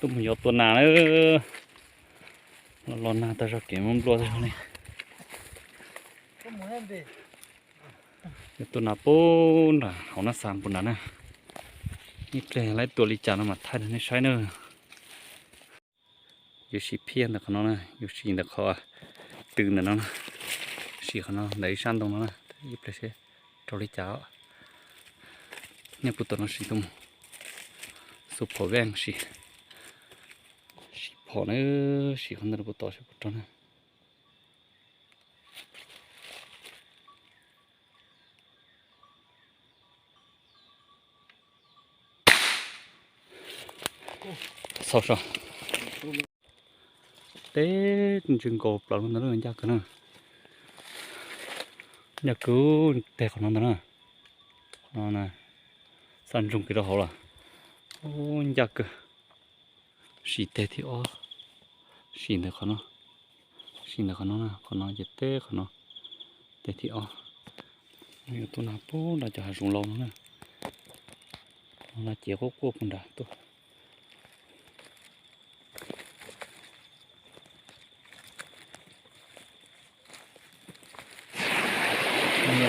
Tuaj mus yos tua nas na. Los los nag tag zog kev muab nplua tag zog li. Yos tua nas pub nram hauv nab xa npus nrad na. Ib pliag laib tua li cas no mam thaij rau nej saib na. Yuav sim phiaj ntawm qhov no na, yuav sim ntawm qhov tw ntawm no na. Sim qhov no ntawm ib sab ntoo no na, ib pliag seb raug li cas. Nyob puag tom no sim tuaj mus xu phom vej sim, sim phom na, sim qhov ntawd puag tom seb puas raug na. Xauj so. Teb ntsis nkaus plaws lub ntawd ncaj kawg na. Ncaj kawg, teg qhov no ntag na. Xa ntsoog kiag rau hauv lawm. Ncaj kawg. Sim teg thib ob. Sim ntawm qhov no. Sim ntawm qhov no na, qhov no ces teb qhov no. Teg thib ob. Yuav tuaj nag pub nram cov hav zoov laus no na. No ces quaj quaj puag nrad tuaj.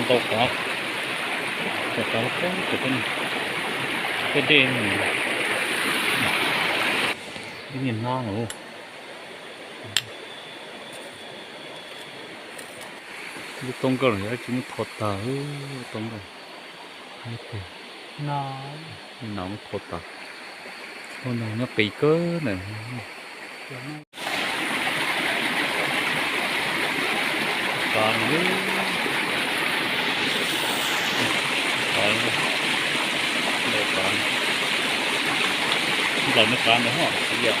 Ntau qav, qav peb dej, ib niag hnab no. Lub toob nkauj los yog dab tsi muab tho tag, lub toob nkauj. Li no muab tho tag. Ua no nyob qis kawg ntawm. Qav, qav, nplaum me qav ntawd ho txiv yom.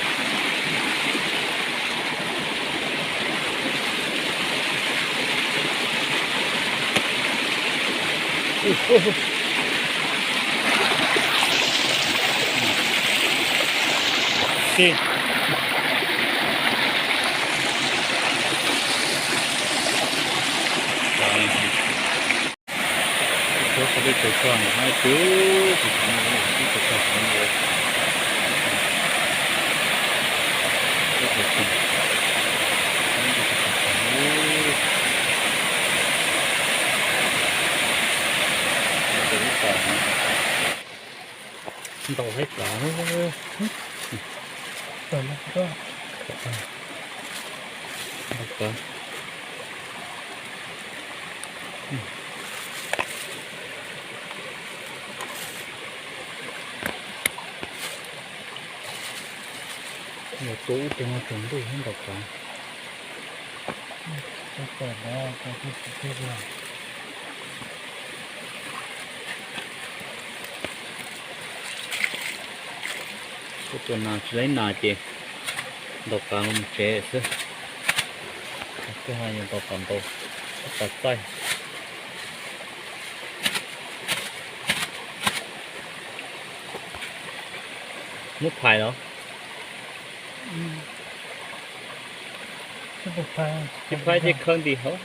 Tshuav qhov dej tsaws tso ntawm no twb tsis tau ib tug tag tod. Ntau heev tas. Ntau tas. Yog tua ub teg no tsaus ntuj thiab ntau tas. Kuv tua nas tsis laib nas ces ntaus qav mus tsev xwb. Kuj ho yuav ntaus qav ntaus, qav txaij. Muab phais los? Tsis phais ces khawb nti hauv.